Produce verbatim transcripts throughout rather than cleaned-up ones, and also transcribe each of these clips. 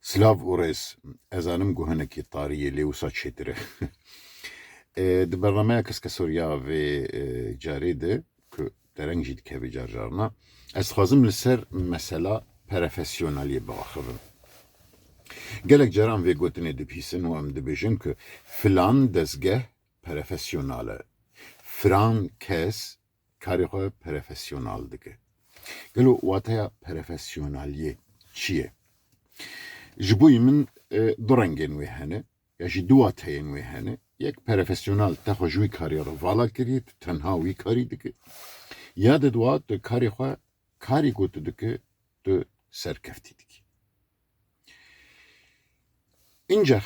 Silav û rêz. Ez zanim ku hinekî tarî ye, lê wisa çêtir e. E, di bernameya Keskesoriya vê, e, carê de, ku dereng jî dikeve car carna, ez dixwazim li ser mesela perofesyonaliyê biaxivim. Gelek caran vê gotinê dibihîsin û em dibêjin ku filan dezgeh perofesyonal e, filan kes karê xwe perofesyonal dike. Gelo wateya perofesyonaliyê çi ye? Ji bo yî min, e, du rengên wê hene, ya jî du wateyên wê hene. Yek, perofesyonal, te xwe ji wî karî re vala kiriye, tu tenha wî karî dike. Ya di dua tu karê xwe, karî ku tu dike, tu serkeftî dikî. Încex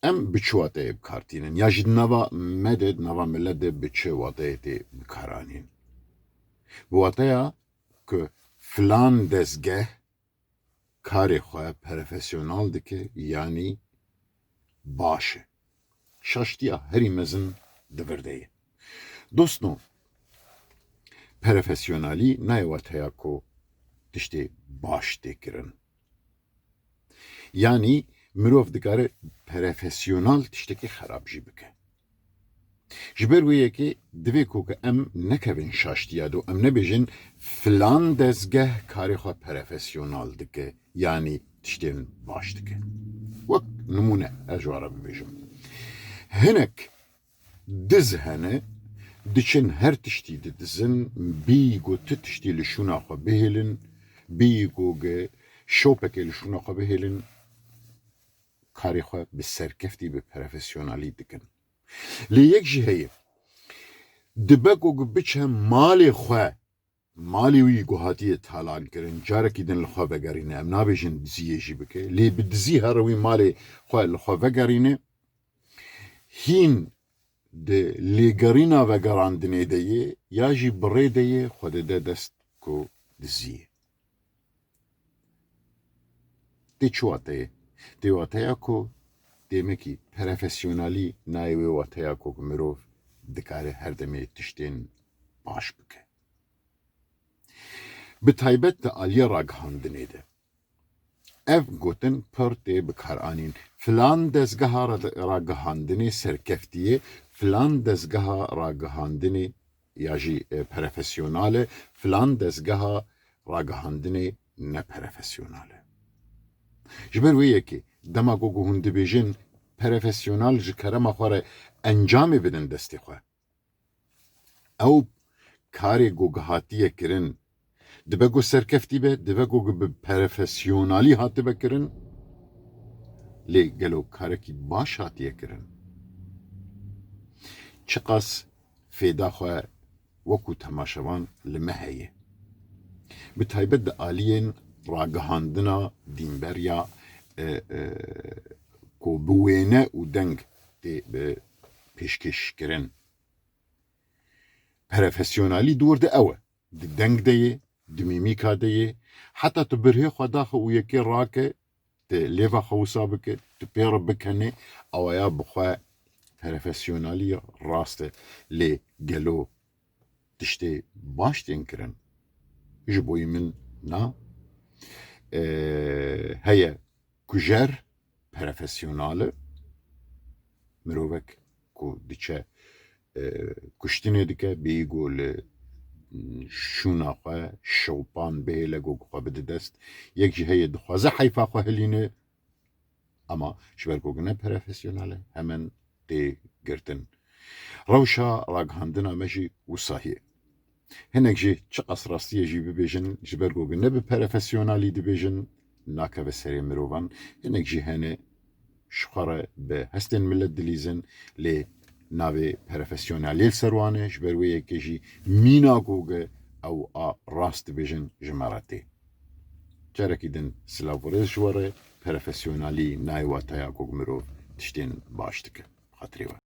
em bi çi wateyê bi kar tînin? Ya jî di nava me de, di nava milet de bi çi wateyê tê bikaranîn? Bi wateya ku filan dezgeh karê xwe perofesyonal dike, yanî baş e. Şaştiya herî mezin di vir de ye. Dostno, perofesyonalî nayê wateya ku tiştê baş tê kirin. Yanî mirov dikare perofesyonal tiştekî xerab jî bike. Ji ber wê yekê divê ku em nekevin şaştiya de û em nebêjin filan dezgeh karê xwe perofesyonal dike, yanî tiştên baş dike. Wek nimûne ez ji we re bibêjim. Hinek diz hene, diçin her tiştî didizin, bêyî ku ti tiştî li şûna xwe bihêlin, bêyî ku gi şopekê li şûna xwe bihêlin, karê xwe bi serkeftî, bi perofesyonalî dikin. Lê yek jî heye, dibe ku biçe malê xwe, malê wî ku hatiye talan kirin, carekî din li xwe vegerîne. Em nabêjin diziyê jî bike, lê bi dizî here wî malê xwe li xwe vegerîne, hîn di lêgerîna vegerandinê de ye, ya jî bi rê de ye, xwe dide dest ku diziyê. Tê çi wateyê? Tê wateya ku demekî perofesyonalî nayê wê wateya ku mirov dikare her demê tiştên baş bike. Bi taybet di aliyê ragihandinê de. Ev gotin pir tê bikaranîn. Filan dezgeha ra-, ragihandinê serkeftî ye, filan dezgeha ragihandinê ya jî, e, perofesyonal e, filan dezgeha ragihandinê ne perofesyonal e. Ji ber wê yekê, dema ku hûn dibêjin perofesyonal ji kerema xwe re encamê bidin destê xwe. Ew karê ku hatiye kirin, dibe ku serkeftî be, dibe ku bi perofesyonalî hatibe kirin, lê gelo karekî baş hatiye kirin? Çiqas fêda xwe wekû temaşevan li me heye. Bi taybet di aliyên ragihandina dînberiya, e, e, ku bi wêne û deng tê bi pêşkêş kirin. Perofesyonalî di wir de ew e. Di deng de ye, di mîmîka de ye. Heta tu birhê xwe daxe û yekê rake, tu lêva xwe wisa bike, tu pê re bikene, awaya bi xwe perofesyonalî rast e. Lê gelo tiştê baş tên kirin? Ji bo yî min na. Ee, heye kujer perofesyonal e. Mirovek ku diçe, e, kuştinê dike, bêyî ku li şûna xwe şopan bihêle, ku xwe bide dest. Yek jî heye dixwaze heyfa xwe hilîne, ama ji ber ku ne perofesyonal e, hemen tê girtin. Rewşa ragihandina me jî wisa ye. Hinek jî çiqas rastiyê jî bibêjin, ji ber ku ne bi perofesyonalî dibêjin, nakeve serê mirovan. Hinek jî hene ji xwe re bi hestên milet dilîzin, lê navê perofesyonalî li ser wan e, ji ber wê yekê jî mîna ku ew a rast dibêjin ji me re tê. Carekî din silav û rêz ji we re, perofesyonalî nayê wateya ku mirov tiştên baş dike. Xatirê we.